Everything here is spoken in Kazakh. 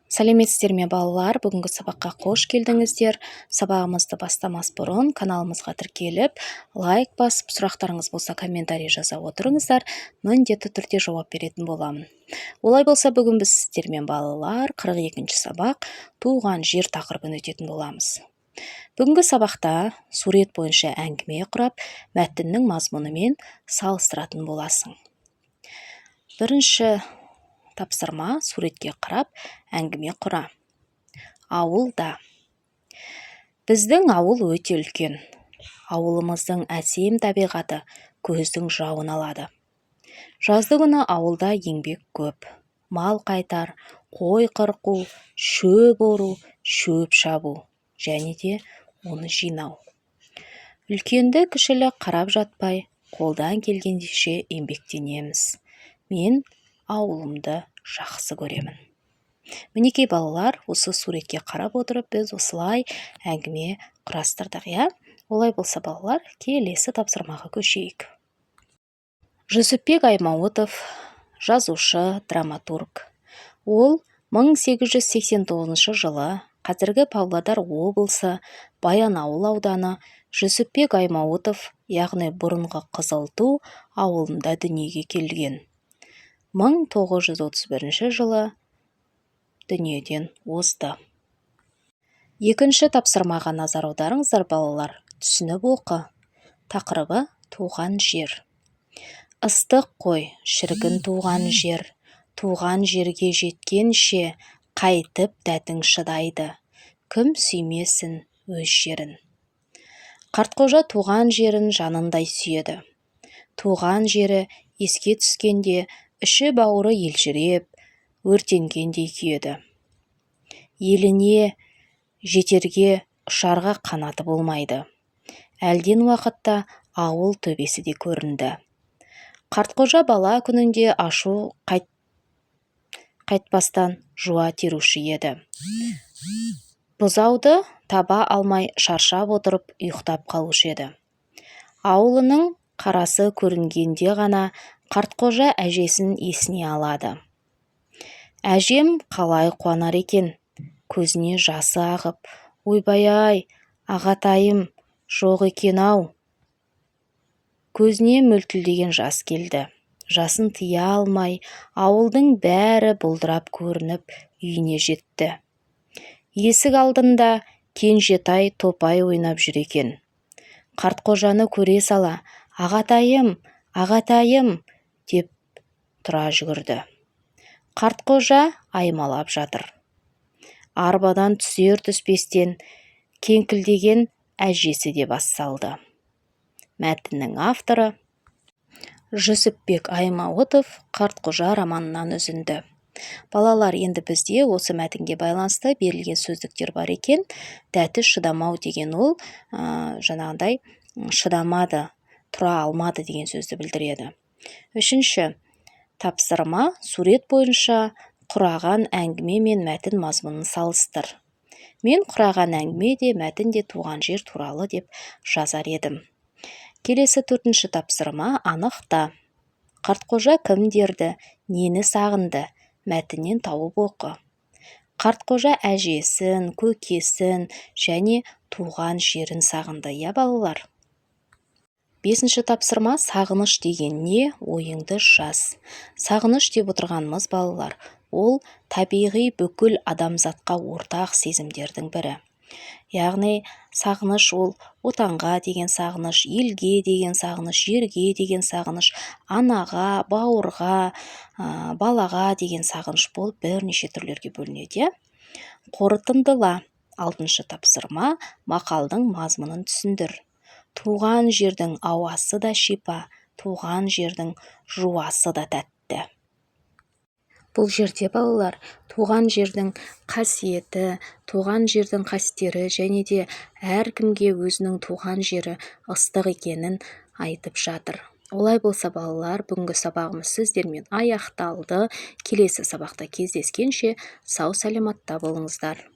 Сәлеметсіздер ме, балалар! Бүгінгі сабаққа қош келдіңіздер. Сабағымызды бастамас бұрын каналымызға тіркеліп, лайк басып, сұрақтарыңыз болса, комментарий жаза отырыңыздар, міндетті түрде жауап беретін боламын. Олай болса, бүгін біз сіздермен, балалар, 42 сабақ, «Туған жер» тақырыбын өтетін боламыз. Бүгінгі сабақта сурет бойынша әңгіме құрап, мәтіннің мазмұнымен салыстыратын боласың. Бірінші тапсырма: суретке қарап әңгіме құра. Ауылда. Біздің ауыл өте үлкен. Ауылымыздың әсем табиғаты көздің жауын алады. Жазды күні ауылда еңбек көп: мал қайтар, қой қырқу, шөп ору, шөп шабу және де оны жинау. Үлкенді кішілі қарап жатпай, қолдан келгенше еңбектенеміз. Мен ауылымды жақсы көремін. Мінекей, балалар, осы суретке қарап отырып, біз осылай әңгіме құрастырдық, иә. Олай болса, балалар, келесі тапсырмаға көшейік. Жүсіпбек Аймауытов – жазушы, драматург. Ол 1889 жылы қазіргі Павлодар облысы, Баянауыл ауданы, Жүсіпбек Аймауытов, яғни бұрынғы Қызылту ауылында дүниеге келген. 1931 жылы дүниеден озды. Екінші тапсырмаға назар аударыңыздар, балалар. Түсініп оқы. Тақырыбы: «Туған жер». Ыстық қой, шіркін, туған жер! Туған жерге жеткенше қайтіп дәтің шыдайды? Кім сүймесін өз жерін? Қартқожа туған жерін жанындай сүйеді. Туған жері еске түскенде іші-бауыры елжіреп, өртенгендей күйеді. Еліне жетерге ұшарға қанаты болмайды. Әлден уақытта ауыл төбесі де көрінді. Қартқожа бала күнінде ашу қайтпастан жуа теруші еді. Бұзауды таба алмай шаршап отырып ұйықтап қалушы еді. Ауылының қарасы көрінгенде ғана Қартқожа әжесін есіне алады. Әжем қалай қуанар екен? Көзіне жасы ағып, ойбай-ай, ағатайым жоқ екен-ау! Көзіне мөлтілдеген жас келді. Жасын тыя алмай, ауылдың бәрі бұлдырап көрініп, үйіне жетті. Есік алдында Кенжетай топай ойнап жүр екен. Қартқожаны көре сала: «Ағатайым, ағатайым!» – деп тұра жүгірді. Қартқожа аймалап жатыр. Арбадан түсер-түспестен кеңкілдеген әжесі де бас салды. Мәтіннің авторы Жүсіпбек Аймауытов. «Қартқожа» романынан үзінді. Балалар, енді бізде осы мәтінге байланысты берілген сөздіктер бар екен. Дәті шыдамау деген ол жаңағындай шыдамады, тұра алмады деген сөзді білдіреді. Үшінші тапсырма: сурет бойынша құраған әңгіме мен мәтін мазмұнын салыстыр. Мен құраған әңгіме де, мәтін де туған жер туралы деп жазар едім. Келесі төртінші тапсырма: анықта. Қартқожа кімдерді, нені сағынды? Мәтіннен тауып оқы. Қартқожа әжесін, көкесін және туған жерін сағынды, иә, балалар? Бесінші тапсырма: сағыныш деген не? Ойыңды жаз. Сағыныш деп отырғанымыз, балалар, ол табиғи, бүкіл адамзатқа ортақ сезімдердің бірі. Яғни сағыныш ол отанға деген сағыныш, елге деген сағыныш, жерге деген сағыныш, анаға, бауырға, балаға деген сағыныш болып бірнеше түрлерге бөлінеді, иә. Қорытындыла. Алтыншы тапсырма: мақалдың мазмұнын түсіндір. Туған жердің ауасы да шипа, туған жердің жуасы да тәтті. Бұл жерде, балалар, туған жердің қасиеті, туған жердің қастері және де әркімге өзінің туған жері ыстық екенін айтып жатыр. Олай болса, балалар, бүгінгі сабағымыз сіздермен аяқталды. Келесі сабақта кездескенше, сау саламатта болыңыздар.